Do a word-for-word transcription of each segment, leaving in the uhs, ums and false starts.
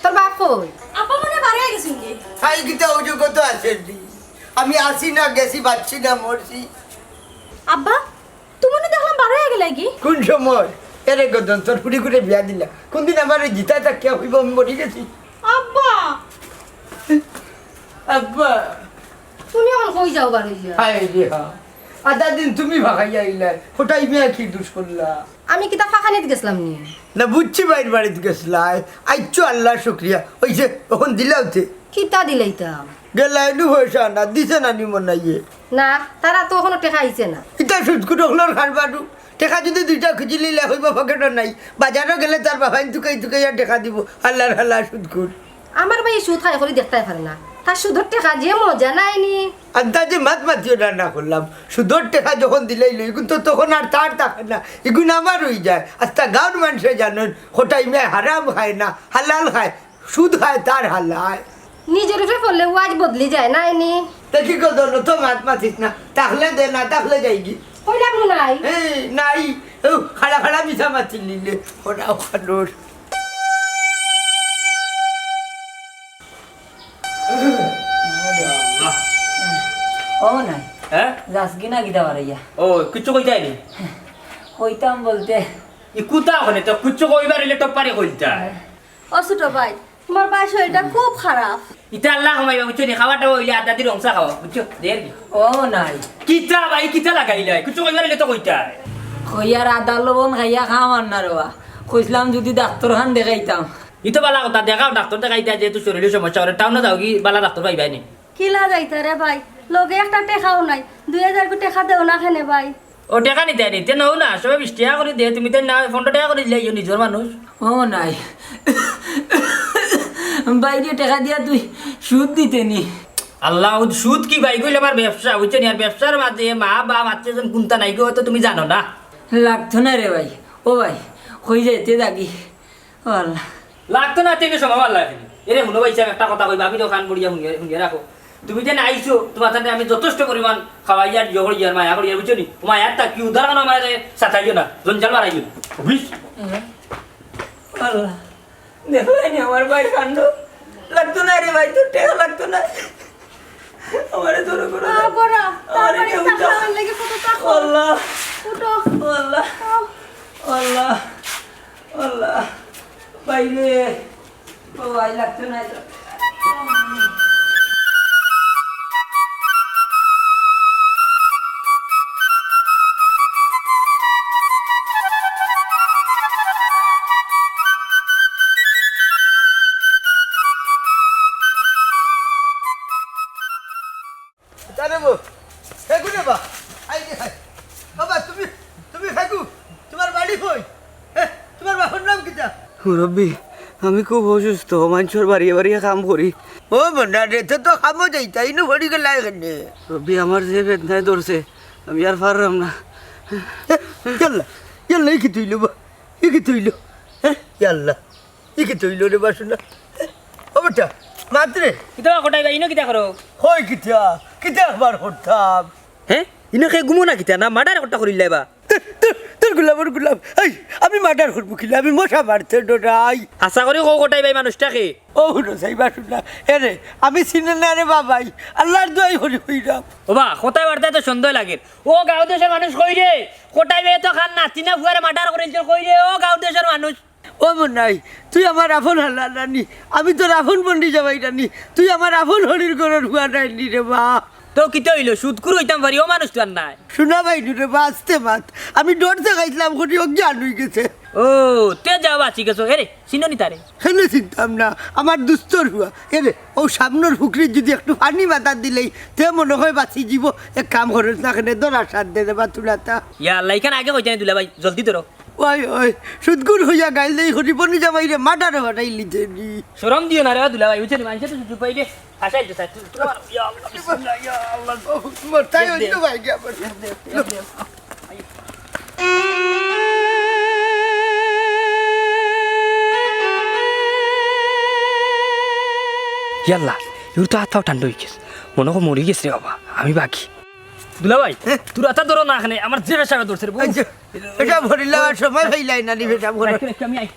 তোর বাপ কই? আব্বা মনে বারে গেছেন কি? তাই কিতা অউ জগতো আছেন নি? আমি আছি না, গেছি, বাঁচছি না, মরছি। আব্বা, তুমি না দেখলাম বারে গেলে কি? কোন সময়? এরে গদন, তোর ফুড়ি করে বিয়া দিলা। কোন দিন আমার এই জিতা থাকিয়া হইব আমি মরি গেছি? আব্বা! আব্বা! তুমি এখন কই যাও বার হইয়া? হায় রে হা। আধা দিন তুমি ভাগাইয়া আইলায়, হঠাৎ মিয়া কি দুষ করলা? আমি কিতা ফাঁকানিত গেছিলাম নি? না বুঝছি, বাইর বাড়িত গেছিলায়, আইচ্ছো আল্লাহ শুক্রিয়া। ওই যে, এখন দিলাও তে। কিতা দিলাইতাম? গেলায় নু পয়সা না, দিছে না নি মনাইয়ে? না, তারা তো এখনো টেকা আইছে না। ইতা সুদকুর অকলর কারবারু। টেকা যদি দুইটা খুঁজি লইলে হইব পকেটও নাই। বাজারও গেলে তার বাবাইন তুকাই তুকাইয়া টেকা দিব। আল্লাহর হালা সুদকুর। আমার ভাই সুদ খাই করি দেখতাই পারে না। তার সুদর টেকা যে মজা নাই নি। আন্দাজে মাত মাতিও না, না করলাম। সুদর টেকা যখন দিলাই লই, ইগুন তো তখন আর তার থাকে না। ইগুন আমার হই যায়। আস্তা গাঁওর মানুষে জানইন, কটাই মিয়া হারাম খায় না, হালাল খায়। সুদ খায় তার হালায়। নিজর উপরে পড়লে ওয়াজ বদলি যায় না এনি। দেখি গো, দোনো তো মাত মাতিস না। থাকলে দে, না থাকলে যাইগি। কইলাম নাই। এই, নাই। ও, খাড়া খাড়া মিছা মাতি নিলে। ওরা ওখানোর। ও নাই। হ্যাঁ? যাস কি না কিতা বারাইয়া? ও, কিচ্ছু কইতায় নি? কইতাম বলতে। ই কুতা হনে তো কিচ্ছু কইবার হইলে টপারে কইতায়। ও ছোট ভাই, তোমার ভাই শরীরটা খুব খারাপ। ইতা আল্লাহ কমাইবা, বুঝছো নি? খাওয়াটা হইলে আদা দি রংসা খাওয়া, বুঝছো? দের কি? ও নাই। কিতা ভাই, কিতা লাগাইলাই? কিচ্ছু কইবার হইলে তো কইতায়। কইয়ার আদা লবণ খাইয়া খাম আর না রেবা। কইছিলাম যদি ডাক্তার খান দেখাইতাম। ই তো বালা কথা, দেখাও ডাক্তার দেখাইতা, যেহেতু শরীরে সমস্যা করে, টাউনো যাও কি বালা ডাক্তার পাইবায় নি? কিলা যাইতা রে ভাই, লগে একটা টেকাও নাই, দুই হাজার কো টেকা দেও না কেনে ভাই? ও টেকা নিতে নি, তে নও না, সবে বিশ টেকা করি দে, তুমি তো না পনেরো টেকা করি দিলে, ইয়ে নিজর মানুষ। ও নাই। বাইরে টেকা দিয়া তুই সুদ দিতে নি। আল্লাহ, ও সুদ কি ভাই কইলে আমার ব্যবসা, বুঝছো নি? আর ব্যবসার মাঝে মা বা আত্মীয় স্বজন কোনটা নাই গো, তো তুমি জানো না। লাগতো না রে ভাই। ও ভাই, কই যাইতে দাগি। ও আল্লাহ। লাগতো না, তুমি সময় আল্লাহ। এরে হুনো ভাই সাহেব, একটা কথা কইবা, আমি তো কান পড়িয়া হুনিয়া, হুনিয়া রাখো। তুমি যে আইছো, তোমার সাথে আমি যথেষ্ট পরিমাণ খাওয়াইয়ার, ইয়ে করিয়ার, মায়া করিয়ার, বুঝছো নি? মায়ার তা কি উদাহরণ আমার সাতাইও না, জঞ্জাল মারাইও না। বুঝ? আল্লাহ। দেখো নি আমার ভাইর কাণ্ড। লাগতো না রে ভাই, তোর টেকা লাগতো না। আমারে ধরো করো। আ, বড়, আমারে তাড়াতাড়ি কেউ উঠাও। আমার লাগি ফটো তুলো। আল্লাহ। উঠো। আল্লাহ। আল্লাহ। আল্লাহ। বাইরে। ও ভাই, লাগতো না। তারে বো, ফেকু রে বা, আই রে হাই। বাবা, তুমি, তুমি ফেকু, তোমার বাড়ি কই? এ, তোমার বাপর নাম কিতা? মুরব্বি, আমি খুব অসুস্থ, মানষর বাড়িয়ে বাড়িয়ে কাম করি। ও বন্ডা রে, তো তো কামো যাইতা, ইনো পড়ি গেলা এখানে। মুরব্বি, আমার যে বেদনায় ধরছে, আমি আর পারলাম না। এ, ইয়াল্লা, ইয়াল্লা, ই কিতা অইলো বা? ই কিতা অইলো? হ্যাঁ? ইয়াল্লা। ই কিতা অইলো রে বাসনা? ও বেটা, মাত রে। কিতা বা কটাই বা, ইনো কিতা করো? কই কিতা? কিতা একবার করতাম? হে? ইনো কে ঘুমো না কিতা? না মার্ডার একটা করিলাই বা? তোর, তোর, তোর গোলামর গোলাম। এই, আমি মার্ডার করবো কিলা? আমি মশা মারতে ডরাই। আশা করি কও কটাই বা, মানুষটা কে? ও হুনো, চাই বাসনা। এ রে, আমি চিনি না রে বাবাই। আল্লাহর দোয়াই করি কইরাম। ও বা, কথায় বার্তায় তো সন্দেহ লাগে। ও গাঁও দেশর মানুষ কই রে? কটাই বা তো খান নাতি না ফুয়ারে মার্ডার করিলছে কই রে? ও গাঁও দেশর মানুষ। ও মনাই, তুই আমার আপন হালা নানি, আমি তোর আপন বন্ডি জামাই নানি, তুই আমার আপন হরির ঘরর ফুয়া নাইনি রে বা। তো কিতা অইলো, সুদখুর অইতাম পারি, ও মানুষ তো আর নাই। শুনা ভাই নু রে বা, আস্তে মাত, আমি ডর দেখাইছিলাম করি অজ্ঞান অই গেছে। ও, তে যাও বাঁচি গেছো, এরে, চিনো নি তারে? কেনে চিনতাম না, আমার দুস্তর ফুয়া। এরে, ও সামনর পুকুরিত যদি একটু পানি মাথা দিলেই, তে মনে হয় বাঁচি যিবো। এক কাম করস না, কেনে ধরার সাথ দে রে বা তুলাতা। ইয়া আল্লাহ, ইখান আগে কইতে নি দুলাভাই, জলদি ধরো। ওই, ওই, সুদখুর কইয়া গাইল দেই করি বন্ডি জামাইরে মার্ডারে পাঠাইলিতে নি। শরম দিও না রে বা দুলাভাই, বুঝছো নি? মানষে তো সুযোগ পাইলে হাসাইল তো চায়। তু-, তুলা মারো। ইয়া আল্লাহ, বিসমিল্লাহ, ইয়া আল্লাহ। মরতাই অইলো ভাই, গিয়া বলে। ইয়াল্লা, ইউর তো আত্মাও ঠান্ডা অই গেছে। মনে হয় মরি গেছে রে বাবা, আমি বাকি। দুলাভাই, হ্যাঁ? তোর আতা ধরো না এখানে, আমার যে পেশাবে ধরছে রে, বউ। এই যে, পেশাব করিলা, সময় পাইলাই না নি পেশাব করার। রাখি, রাখি, আমি আই।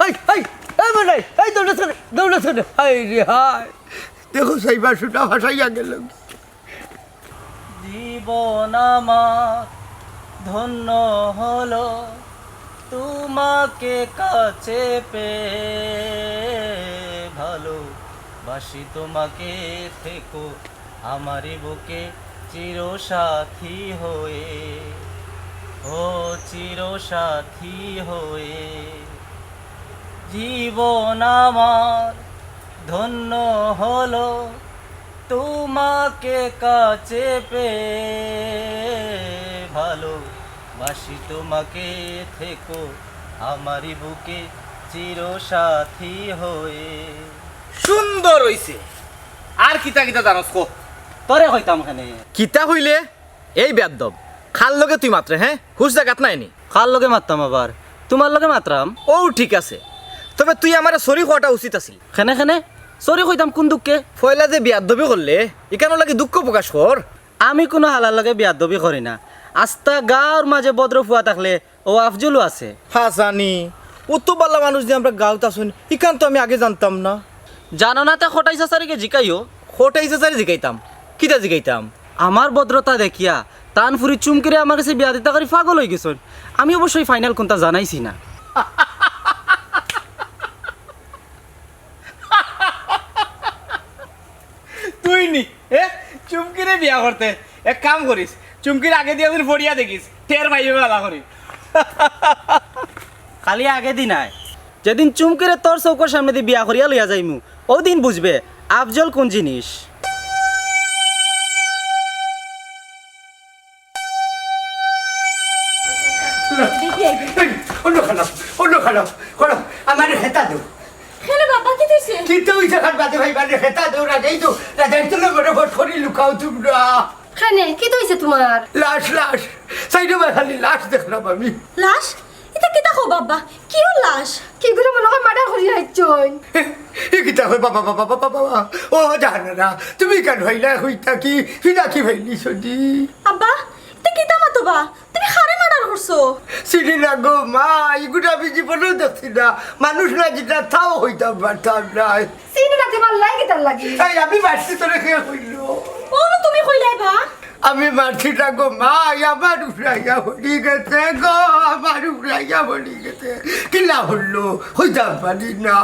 এই, এই, এই বেটাই, এই দৌড়াছ কেনে, দৌড়াছ কেনে? হায় রে হায়। দেখো, সাইবা সুটা ভাসাইয়া গেল। জীবন আমার ধন্য হলো তোমাকে কাছে পেয়ে, ভালোবাসি তোমাকে, থেকো আমারই বুকে চিরসাথী হয়ে, ও চিরসাথী হয়ে। জীবন আমার ধন্য হলো তোমাকে কাছে পেয়ে, ভালোবাসি তোমাকে, থেকো আমারই বুকে চিরসাথী হয়ে। সুন্দর অইছে। আর কিতা কিতা জানোস ক? তোরে কইতাম কেনে। কিতা কইলে? এই বেয়াদ্দব, কার লগে তুই মাতরে, হে? হুশ জাগাত নাই নি? কার লগে মাততাম আবার? তুমার লগে মাতরাম। ও ঠিক আছে, তবে তুই আমারে sorry কওয়াটা উচিত আছিল। কেনে কেনে? Sorry কইতাম কুন দুখে? পয়লা যে বেয়াদ্দবি করলে, ইখানর লাগি দুখ প্রকাশ কর। আমি কুনু হালার লগে বেয়াদ্দবি করি না। আস্তা গাঁওর মাঝে ভদ্র ফুয়া থাকলে অউ আফজলও আছে। হাছানি, অত ভালা মানুষ যে আমরার গাঁওত আছইন, ইখান তো আমি আগে জানতাম না। জানো না তে কটাই চাচারে গিয়া জিকাইও। কটাই চাচারে জিকাইতাম? কিতা জিকাইতাম? আমার ভদ্রতা দেখিয়া তান ফুরি চুমকিরে আমার গেছে বিয়া দিতা করি পাগল অইগেছইন। আমি অবশ্য final কুনতা জানাইছি না। তুই নি, এ? চুমকিরে বিয়া করতে? এক কাম করিস, চুমকির আগে দিয়া তুই পড়িয়া দেখিস, টের পাইবে ভালা করি। খালি আগে দি নায়, যেদিন চুমকিরে তোর চউখর সামনেদি বিয়া করিয়া লইয়া যাইমু, অউ দিন বুঝবে আফজল কুন জিনিস। দেখি আইবি। এই, অন্য খানা, অন্য খানা, খানা, আমারে হেতা দেও। কেনে বাবা, কিতা অইছে? কিতা অইছে খান বাদে ভাই, মানে হেতা দেও, রাজাই তো, রাজাই তো না বড় ভোট করি লুকাও তোমরা। কেনে, কিতা অইছে তুমার? লাশ, লাশ, সাইডে ভাই খালি লাশ দেখলাম আমি। লাশ? ইতা কিতা কও বাবা? কিওর লাশ? কিগুরে মনো কয় murder করি আইছইন? এ কিতা কয় বাবা, বাবা, বাবা, বাবা? ও জাহানারা, তুমি কেন হইলা হইতা কি? ফিরা কি হইলি সদি? আব্বা, তে কিতা মাতো বা? তুমি কারে murder করছো? চিনি না গো মা, ইগুরে আমি জীবনেও দেখছি না। মানুষ না যেটা তাও হইতাম পারতাম না। চিনি না তে মারলায় কিতার লাগি? এই আমি মারছি তোরে কে কইলো? ও না তুমি কইলায় বা? আমি মারছি না গো মা, আমার উপরে আইয়া পড়ি গেছে গো, আমার উপরে আইয়া পড়ি গেছে। কিলা হইলো? হইতাম পারি না।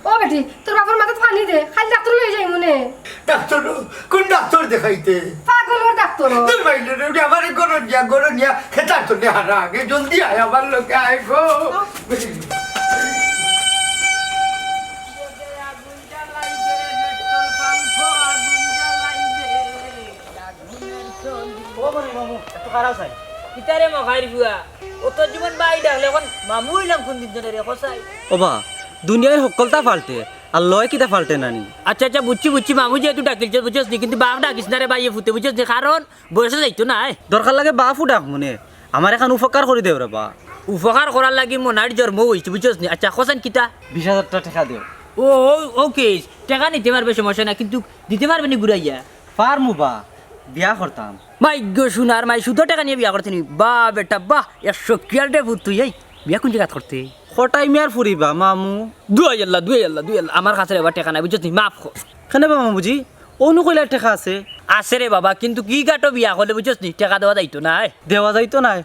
ও বেটি, তোর বাবার মাথাত পানি দে, খালি ডাক্তার লই যাইমু নে। ডাক্তার? কোন ডাক্তার দেখাইতে? পাগলর ডাক্তার। তোর বাইরে রে, উঠে আমার ঘরো নিয়া, ঘরো নিয়া, খেতার তো নেহারা আগে, জলদি আয় আমার লগে আয় গো। ও মানে মামু, একটু খারাপ চাই। কিতারে মখাইর ফুয়া? অত জীবন বাই ডাকলে অখন মামু অইলাম কুন দিন জনে রে কসাই? ও বা, দুনিয়ার হক্কলতা পাল্টে, আর লয় কিতা পাল্টে না নি? আচ্ছা, আচ্ছা, বুঝছি, বুঝছি, মামু যেহেতু ডাকিলছে, বুঝছস নি, কিন্তু বাপ ডাকিস না রে ভাই, এ ফুতে, বুঝছস নি, কারণ বয়সে যাইতো না, আয়। দরকার লাগে বাপও ডাক মনে, আমার এখান উপকার করি দেও রে বা। উপকার করার লাগি মনাইর জন্ম অইছে, বুঝছস নি? আচ্ছা, কসাইন কিতা? বিশ হাজারটা টেকা দেও। ও, ও, ওকে, টেকা নিতে পারবে, সমস্যা না, কিন্তু দিতে পারবে নি ঘুরাইয়া? পারমু বা, বিয়া করতাম। মাই গো, সোনার মাই, সুদর টেকা নিয়া বিয়া করতে নি? বাহ বেটা, বাহ, এক শকিয়াল রে পুত তুই, এই বিয়া কুন জাগাত করতে? কটাই মিয়ার ফুরি বা, মামু। দুয়াই আল্লাহ, দুয়াই আল্লাহ, দুয়াই আল্লাহ, আমার কাছে এবার টেকা নাই, বুঝছস নি? মাফ কর। কেনে বা মামুজি? অনো কইলা টেকা আছে? আছে রে বাবা, কিন্তু কি গাটো বিয়া করলে, বুঝছস নি? টেকা দেওয়া যাইতো নায়। দেওয়া যাইতো নায়?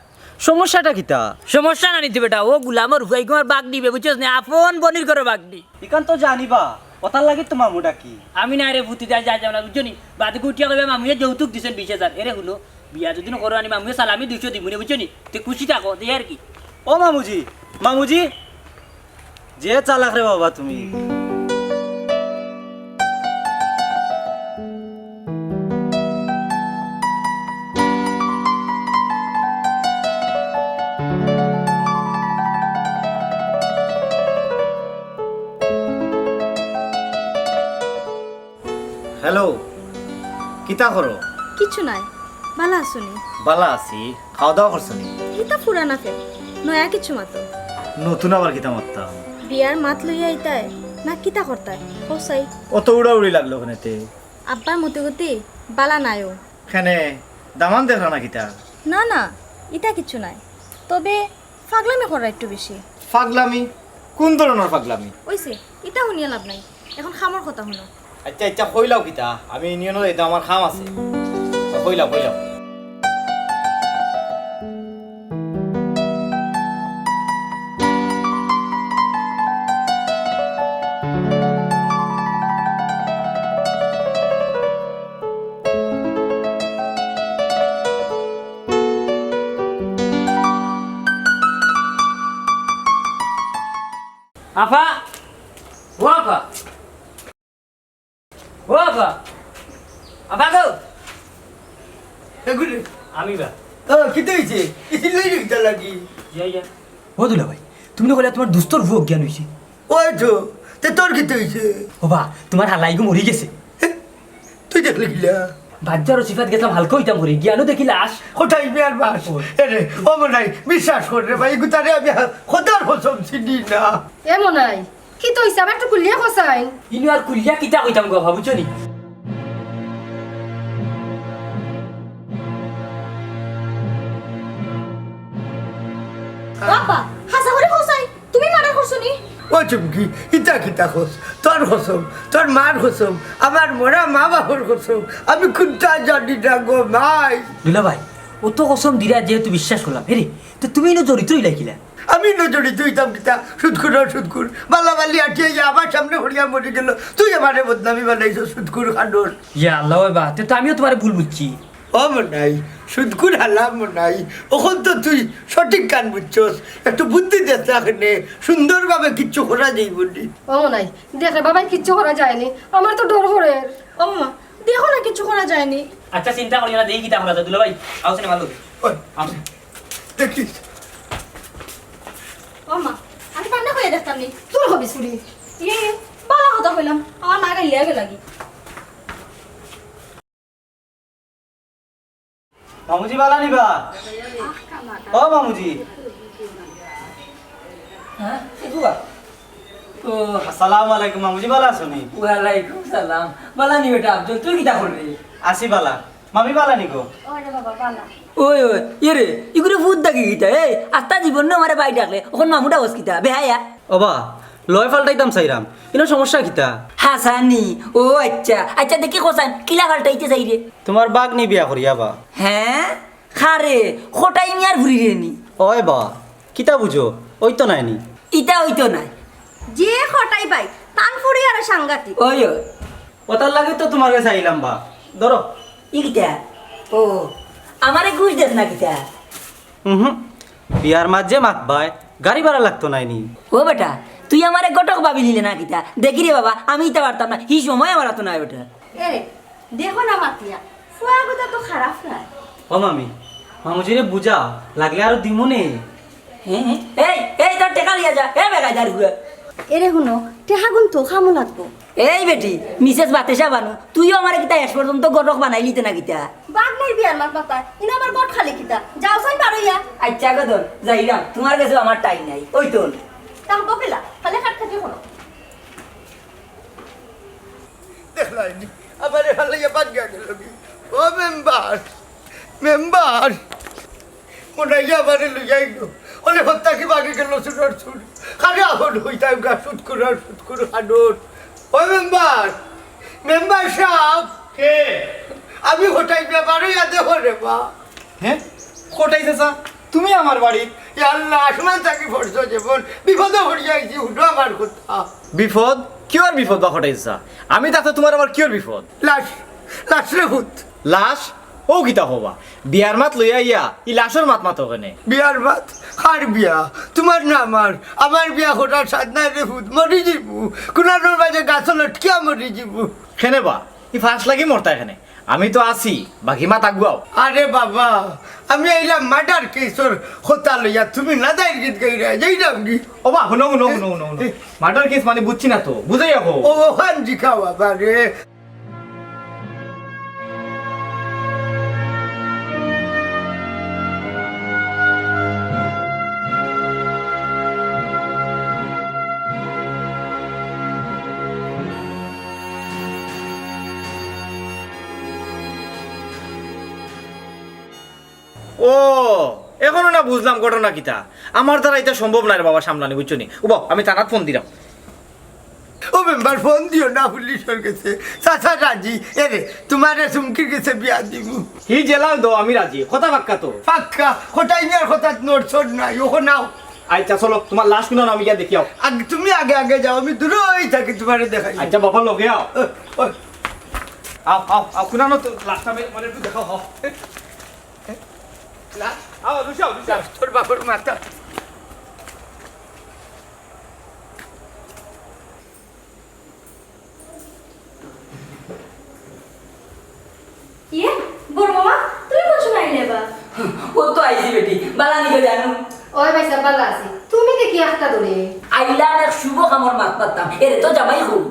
সমস্যাটা কিতা? সমস্যা না নিতে বেটা, ও গুলামর হুয়াই কুমার বাগডি বে, বুঝছস নি? আপন বনির ঘরো বাগডি। ইখান তো জানি বা, অতার লাগি তো মামু ডাকি। আমি না রে ফুতি যাই, যাই যাও না, বুঝছো নি? বাদে উঠিয়া কইবে মামুয়ে যৌতুক দিছেন বিশ হাজার। এরে হুনো, বিয়া যদি না করো আনি মামুয়ে সালামি দুইশো দিমু নে, বুঝছো নি? তে খুশি থাকো, তে আর কি। ও মামুজি, মামুজি, যে চালাক রে বাবা তুমি। হ্যালো, কিতা করো? কিচ্ছু নাই, বালা আছো নি? বালা আছি, খাওয়া দাওয়া করছো নি? ইতা পুরানা ফের, নয়া কিচ্ছু মাতো। নতুন আবার কিতা মাততাম? বিয়ার মাত লইয়া আইতায় না কিতা করতায়? কও চাই। অত উড়াউড়ি লাগলো কেনেতে? আব্বার মতে গতি বালা নাইও। কেনে, দামান দেখরা না কিতা? না, না, ইতা কিচ্ছু নাই। তবে ফাগলামি কররা একটু বেশি। ফাগলামি? কোন ধরনর পাগলামি? অইছে, ইতা হুনিয়া লাভ নাই। এখন কামর কথা হুনো। আইচ্ছা, আইচ্ছা, কইলাও কিতা? আমি ইউনিয়নো যাইতাম, আমার কাম আছে। কইলাও, কইলাও। আফা! ও আফা! ও আফা! আফা গো! এগুলি। আমি বা। ও, কিতা অইছে? ইসিলাই রে কিতা লাগি? ইয়া, ইয়া। ও দুলাভাই, তুমি না কইলা তুমার দুস্তর ফুয়া অজ্ঞান অইছে? ওই তো, তে তোর কিতা অইছে? ও বা, তুমার হালাইগু মরি গেছে। হে? তুই দেখলি কিলা? বাজারো সিফাত গেছলাম, হালকা অইতাম করি, গিয়ানো দেখি লাশ। কোথায় বিয়ার বাস? ও। এরে, ও মনাই, বিশ্বাস কর রে ভাই, ইগুতারে আমি হা-, খোদার কসম চিনি না। এ মনাই, কিতা অইছে? আমারে একটু খুলিয়া কছাইন। ইনো আর খুলিয়া কিতা কইতাম গো, ভাবুছো নি? বাবা, হাছা করি কছাইন, তুমি মার্ডার করছো নি? ও চুমকি, ইতা কিতা কছ? তোর কসম, তোর মার কসম, আমার মরা মা বাপর কসম, আমি কুন্তা জানি না গো মাই। দুলাভাই, অত কসম দিরা যেহেতু বিশ্বাস করলাম, হেরে, তো তুমি ইনো জড়িত অইলায় কিলা? আমি ইনো জড়িত অইতাম কিতা? সুদখুর আর সুদখুর। বালা বালি আটিয়া ইয়া আমার সামনে পড়িয়া মরি গেল। তুই আমারে বদনামি বানাইছস সুদখুর খানোর। ইয়া আল্লাহ, ওই বা, তে তো আমিও তুমারে ভুল বুঝছি। ও মনাই, সুদখুর হালা মনাই, অখন তো তুই সঠিক কান বুঝছস। একটু বুদ্ধি দেস না কেনে, সুন্দরভাবে কিচ্ছু করা যাইব নি। ও মনাই, দেখে বাবা, কিচ্ছু করা যায়নি, আমার তো ডর করে। ও মা, দেখো না, কিচ্ছু করা যায়নি। আচ্ছা, চিন্তা করিও না, দেখি কিতা করা যায়। দুলাভাই, আও সিনে ভালো। ওই, আম। দেখিস। ও মা, আমি কান্না করিয়া দেখতাম নি। তোর হবি চুরি। ইয়ে, ইয়ে, বালা কথা কইলাম, আমার মা গাইলিয়া গেলাগি। মামুজি বালা নি বা? ও মামুজি। হ্যাঁ? এ বুবা। ও। আসসালামু আলাইকুম মামুজি, বালা আছো নি? ওয়ালাইকুম সালাম। বালা নি বেটা আফজল, তুই কিতা কররে? আছি বালা। মামি বালা নি গো? ওরে বাবা, বালা। ওই, ওই, ইয়ে রে, ইগুরে ভূত ডাকি কিতা? এই, আস্তা জীবন না আমারে ভাই ডাকলে, অখন মামু ডাকস কিতা? বেহায়া। ও বা, লয় ফাল্টাইতাম চাইরাম। ইনো সমস্যা কিতা? হাছানি। ও আইচ্ছা। আইচ্ছা, দেখি কছাইন, কিলা ফাল্টাইতে চাইরে? তুমার ভাগ্নি বিয়া করিয়া বা। হ্যাঁ? কারে? কটাই মিয়ার ফুরিরে নি? ওই বা, কিতা বুঝো? অইতো নায় নি? ইতা অইতো নায়। যে কটাই ভাই, তান ফুরি আরো সাংঘাতিক। ওই, ওই। অতার লাগি তো তুমার গেছে আইলাম বা। ধরো। ই কিতা? ও, আমারে ঘুষ দেস না কিতা? উহুম। বিয়ার মাত যে মাতবায়, গাড়ি ভাড়া লাগতো নায় নি? ও বেটা, তুই আমারে ঘটক ভাবিলিলে না কিতা? দেখি রে বাবা, আমি ইতা পারতাম না, হি সময় আমার আতো নায় বেটা। এরে, দেখো না মাতিয়া, ফুয়া কথা তো খারাপ নায়। ও মামি, মামুজিরে বুঝাও, লাগলে আরো দিমুনে। হ্যাঁ, হ্যাঁ। এই, এই তোর টেকা লইয়া যা, এ বেগাইদার গুয়া। এরে হুনো, টেকাগুন তো কামো লাগবো। এই বেটি, মিসেস বাতেশা বানু, তুইও আমারে কিতা এস পর্যন্ত ঘটক বানাইলিতে না কিতা? ভাগ্নির বিয়ার মাত মাতায়, ইনো আবার ঘট খালি কিতা? যাও চাই পারইয়া। আইচ্ছা গো দন, যাইরাম, তুমার গেছে আমার টাইম নাই। ওই তো। তাহলে বকেলা, খালি খাটখাটি করো। দেখলায়নি, আমারে ফালাইয়া ভাগিয়া গেলগি। ও মেম্বার, মেম্বার, মনাইয়া আমারে লইয়া আইলো। অনে হত্যা কি ভাগি গেল চুরর চুর। খালি আহন হইতাম গা সুদখুর আর সুদখুর খানোর। ও মেম্বার, মেম্বার সাব। কে? আমি কটাই ব্যাপারে ইয়াদে হরে বা। হ্যাঁ? কটাই চাচা, তুমি আমার বাড়িত? ইয়া আল্লাহ, আসমান থাকি পড়ছো যেমন, বিপদে পড়িয়া আইছি, হুনো আমার কথা। বিপদ? কিওর বিপদ বা কটাই চাচা? আমি থাকতে তুমার আবার কিওর বিপদ? লাশ, লাশ রে ভূত। লাশ? ও কিতা কও বা? বিয়ার মাত লইয়া আইয়া, ই লাশর মাত মাতো কেনে? বিয়ার মাত? কার বিয়া? তুমার না আমার? আমার বিয়া করার সাধ নাই রে ভূত, মরি যিবু। কুনানোর মাঝে গাছো লটকিয়া মরি যিবু। কেনে বা? ই ফাঁস লাগি মরতায় কেনে? আমি তো আছি, বাকি মাত আগুয়াও। আরে বাবা, আমি আইলাম মার্ডার কেসর কথা লইয়া, তুমি নাদাইর গীত গাইরা, যাইরাম গি। ও বা, হুনো, হুনো, হুনো, হুনো, হুনো। মার্ডার কেস মানে বুঝছি না তো, বুঝাইয়া কও। ও, ওখান জিকাও বাবা রে। ও, এখনো না বুঝলাম ঘটনা কিতা। আমার দ্বারা ইতা সম্ভব নায় রে বাবা সামলানি, বুঝছো নি? উবাও, আমি থানাত ফোন দিরাম। ও মেম্বার, ফোন দিও না পুলিশর গেছে। চাচা রাজি, এরে, তুমারে চুমকির গেছে বিয়া দিমু। হি যেলাউ দেও, আমি রাজি। কথা পাক্কা তো? পাক্কা। কটাই মিয়ার কথাত নড়চড় নাই, অখন আও। আইচ্ছা, চলো, তুমার লাশ কুনানো আমি গিয়া দেখি, আও। আগ-, তুমি আগে আগে যাও, আমি দূরই থাকি, তুমারে দেখাই। আইচ্ছা বাবা, লগে আও। ও, ও। আও, আও, আও, কুনানো তো লাশটা মে-, মানে একটু দেখাও, আও। লাশ, আও, লুচাও, লুচাও। তোর বাপর মাথা। ইয়ে, বড় মামা, তুমি কোন সময় আইলে বা? ও তো আইছি বেটি, বালা নি গো জানু? ওই ভাইসাব, বালা আছি। তুমি দেখি আখতা ধরে। আইলাম এক শুভ কামর মাত মাততাম। এরে তো জামাই খুব।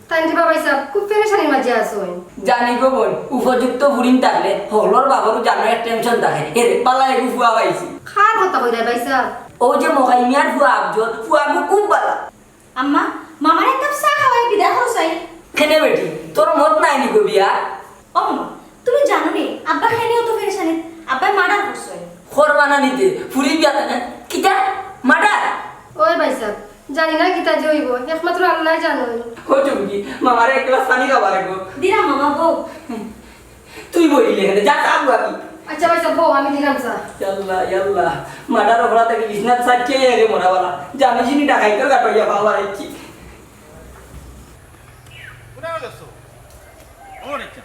তাইন রে বা ভাইসাব, খুব পেরেশানির মাঝে আছইন। জানি গো বইন, উপযুক্ত ফুরিন থাকলে হকলর বাপরও জানো এক টেনশন থাকে। এরে, বালা এগু ফুয়া পাইছি। কার কথা কইরা ভাইসাব? ও যে মকাই মিয়ার ফুয়া আফজল, ফুয়াগু খুব বালা। আম্মা, মামারে এক কাপ চা খাওয়াই বিদায় করো চাই। কেনে বেটি, তোর মত নাই নি গো বিয়া? ও মামা, তুমি জানো নি, আব্বা কেনে অত পেরেশানি? আব্বায় মার্ডার করছে। করবা না নিতে, ফুরি বিয়া, কিতা? মার্ডার? ওই ভাইসাব, জানি না কিতা যে অইবো, একমাত্র আল্লায় জানইন। ও চুমকি, মামারে এক গ্লাস পানি খাবার গো। দিলাম মামা, বউ। তুই বইলে এখানে, যা চা আনবো আমি। আচ্ছা ভাইসাব, বউ, আমি দিলাম চা। ইয়াল্লা, ইয়াল্লা। মার্ডার অপরাধ থাকি বিছনাত চাইট্টাই আরে মরা বালা। জানি চিনি ডাকাইতর গাটো ইয়া বাবা রেছি। কুনানো দেখছো? ও রেছা।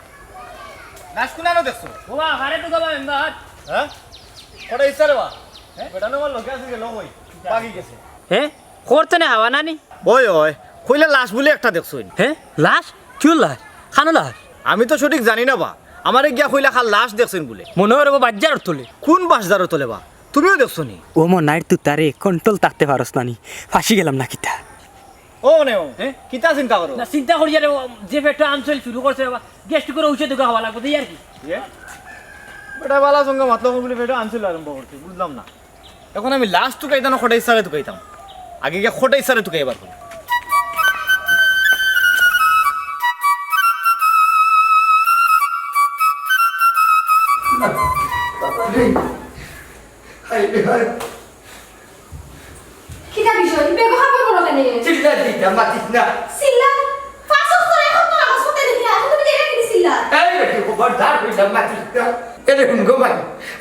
লাশ কুনানো দেখছো? বাবা, আরে তো গেলাম এমদাদ। হ্যাঁ? কটাই ইচ্ছা রে বা? হ্যাঁ? বেটা না আমার লগে আছে, গেল কই? বাকি গেছে। হ্যাঁ? করতে না হাওয়া নানি? ওই, ওই, কইলে লাশ বুলে একটা দেখছইন। হ্যাঁ? লাশ? কিওর লাশ? কানো লাশ? আমি তো সঠিক জানি না বা। আমারে গিয়া কইলা কার লাশ দেখছইন বুলে। মনে অয় রে বা বাজারর তলে। কোন বাজারর তলে বা? তুমিও দেখছো নি? ও মনাইর তুতারে, control থাকতে পারস না নি? ফাঁসি গেলাম না কিতা? ও নে ও, হ্যাঁ? কিতা চিন্তা করো? না, চিন্তা করি আরে, ও যে পেটো আনছিল শুরু করছে রে বা, গ্যাস্ট্রিকর ঔষধ দুগা খাওয়া লাগবো, এই আর কি। ইয়ে? বেটা বালা সঙ্গে মতলব বুলে পেটো আনছিল আরম্ভ করছে, বুঝলাম না। এখন আমি লাশ তুকাইতাম না কটাই ইচ্ছারে তুকাইতাম? আগে গিয়া কটাই ইচ্ছারে তুকাই বার করি। হায় রে হায়। কিতা বিষয়? বেগো হাবর বড় কেনে? চিল্লা দিতা, মাতিস না। চিল্লা? পাঁচ ওয়াক্ত এক ওয়াক্ত নামাজ পড়তে দেখি না, এখন তুমি জেনে গেলি চিল্লা? এই বেটি, খবরদার কইলাম, মাতিস না। এরে হুন গো ভাই,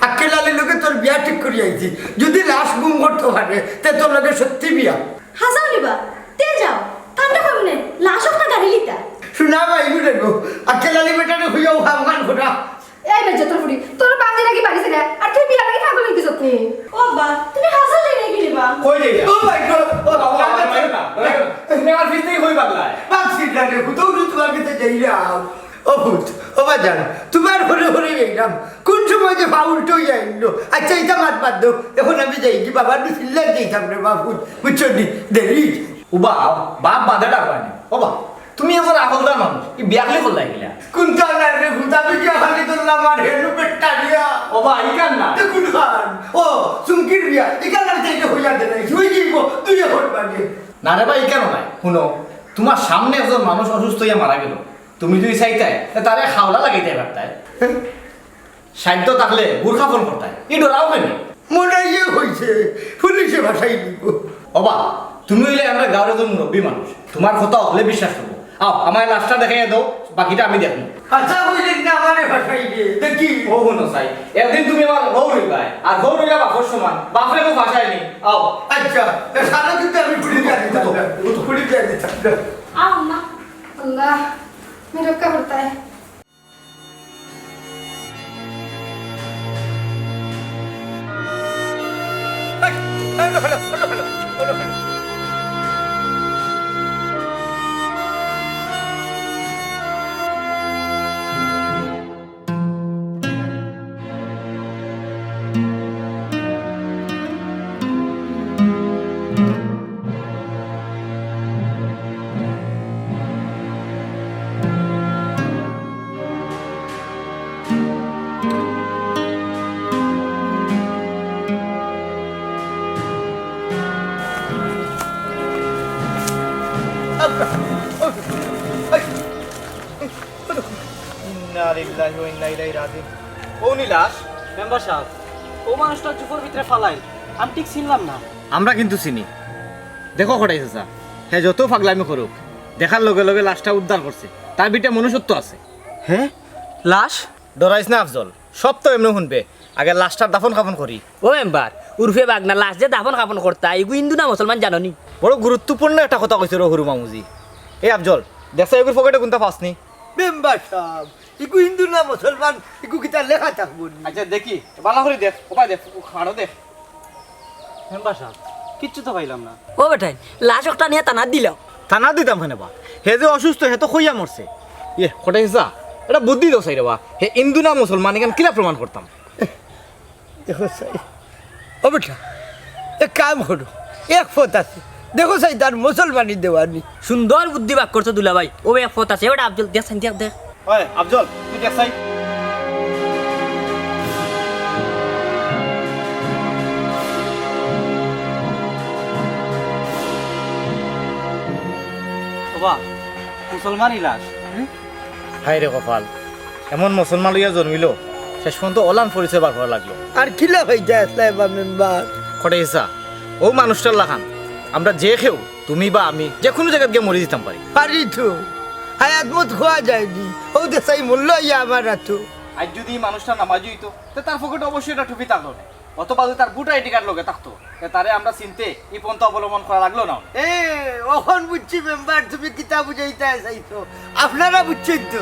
আক্কেল আলীর লগে তোর বিয়া ঠিক করি আইছি। যদি লাশ গুম করতে পারে, তে তোর লগে সত্যি বিয়া। হাসাও নিবা? তে যাও, ঠান্ডা খাবো নে, লাশ হোক না গাড়ি লিতা। শোনা ভাই, বুঝে গো, আক্কেল আলী বেটারে হইয়াও হামখান খোটা। এই বেজ্জতর ফুড়ি, তোর বাপ যে নাকি বাড়ি ছেড়ে, আর তুই বিয়ার লাগি পাগল অইগেছত নি? ও বা, তুমি হাছা যাই নাকি রে বা? কই যাই? ও মাই গড, ও বাবা, বাবা, আমার মাইর না। তুমি আমার ফিস থেকে কই পাগলায়? বাপ সিদ্ধান্ত, কোথাও যদি তোমার কাছে যাই রে আও। ও ভূত, ও বাজান, তোমার হরে হরে গেলাম। কোন সময় যে পা উল্টো হইয়া আইলো? আচ্ছা, এটা মাত বাদ দাও। এখন আমি যাই কি বাবার বিসমিল্লাহ দিতাম রে বাবু, বুঝছো নি? দেরি। উবা, বাপ বাধা ডাকবানি। ও বাপ, তুমি একজন আকলদার মানুষ, ই বিয়া খালি করলাই গিলা? কোনটা না রে, হুদা বিয়া খালি করলাম আর হেলু পেটটা দিয়া। ও বা, ইখান না। তে কোনখান? ও, চুমকির বিয়া। ইখান আর যাইতে হইয়া দে নাই। তুই কি গো? তুই এখন বাগে। না রে বা, ইখান নাই। হুনো, তোমার সামনে একজন মানুষ অসুস্থ হইয়া মারা গেল। তুমি যদি চাইতায়, তে তারে খাওলা লাগাইতে পারতায়। সাধ্য থাকলে গুরখা ফোন করতায়। ই ডরাও কেনে? মনে হয় ইয়ে হইছে, পুলিশে ভাসাই দিব। ও বা, তুমি অইলে আমরা গাঁওর একজন মুরব্বী মানুষ, তোমার কথা হকলে বিশ্বাস করবো। আও, আমারে লাশটা দেখাইয়া দাও, বাকিটা আমি দেখমু। আচ্ছা, কইলে না আমারে ভাসাই দে, দেখি। ও হুনো চাই, একদিন তুমি আমার বউ রইবায়, আর বউ রইলা বাপর সমান, বাপরে কেউ ভাসায়নি। আও। আচ্ছা, তা সারা দিন তো আমি ঘুরে দিয়ে দিতাম না। ঘুরে দিয়ে দিতাম না। আও, আম্মা। আল্লাহ, আমি রক্ষা করতায়। ইন্না লিল্লাহি ওয়া ইন্না ইলাইহি রাজিউন। ও নি লাশ? মেম্বার সাব, ও মানুষটা জুপর ভিতরে ফালাইল, আমি ঠিক চিনলাম না। আমরা কিন্তু চিনি। দেখো কটাই চাচা, হে যত পাগলামি করুক, দেখার লগে লগে লাশটা উদ্ধার করছে। তার ভিতরে মনুষ্যত্ব আছে। হে? লাশ? ডরাইস না আফজল, সব তো এমনে হুনবে। আগে লাশটার দাফন কাফন করি। ও মেম্বার, উরফে বাগনা, লাশ যে দাফন কাফন করতা, ইগু হিন্দু না মুসলমান জানো নি? বড় গুরুত্বপূর্ণ একটা কথা কইছে রো হুরু মামুজি। এই আফজল, দেখছ এগুর পকেটে কুন্তা পাসনি? মেম্বার সাব, ইগু হিন্দু না মুসলমান, ইগু কিতা লেখা থাকবো নি? আচ্ছা দেখি, ভালা করি দেখ, ওবায় দেখ, খাড়ো দেখ। মেম্বার সাব, কিচ্ছু তো পাইলাম না। ও বেটাইন, লাশ একটা নিয়া থানাত দিলাও। থানাত দিতাম কেনে বা? হে যে অসুস্থ, হে তো কইয়া মরছে। ইয়ে, কটাই চাচা, এটা বুদ্ধি দেও চাই রে বা। হে হিন্দু না মুসলমান, ইখান কিলা প্রমাণ করতাম? দেখো চাই, ও বেটা, এক কাম করো, এক পথ আছে। দেখো চাই, তার মুসলমানি দেওয়ানি। সুন্দর বুদ্ধি বার করছো দুলাভাই। ও এক পথ আছে, ওটা আফজল, দেখ চাই, দেখ, দেখ। ওই আফজল, তুই দেখ চাই। ওবা, মুসলমানি লাশ। হায় রে কপাল, এমন মুসলমান লইয়া জন্মিল, শেষ পর্যন্ত অলান পরিচয় বার করা লাগলো। আর কিলা পাইতা আছলা বা মেম্বার? কটাই চাচা, ও মানুষটার লাখান আমরা যে কেউ, তুমি বা আমি, যে কোনো জায়গাত গিয়া মরি দিতাম পারি। পারি তো, হায়াত মত খোয়া যায়নি। ও দেশাই মূল্য ইয়া আমার রাতো। আজ যদি এই মানুষটা নামাজি হইতো, তে তার পকেটে অবশ্যই একটা টুপি থাকলো না, অথবা যদি তার ভোটার আইডি কার্ড লগে থাকতো, তে তারে আমরা চিনতে এই পন্থা অবলম্বন করা লাগলো না। এ, অখন বুঝছি মেম্বার, তুমি কিতা বুঝাইতা চাইছো। আপনারা বুঝছেন তো,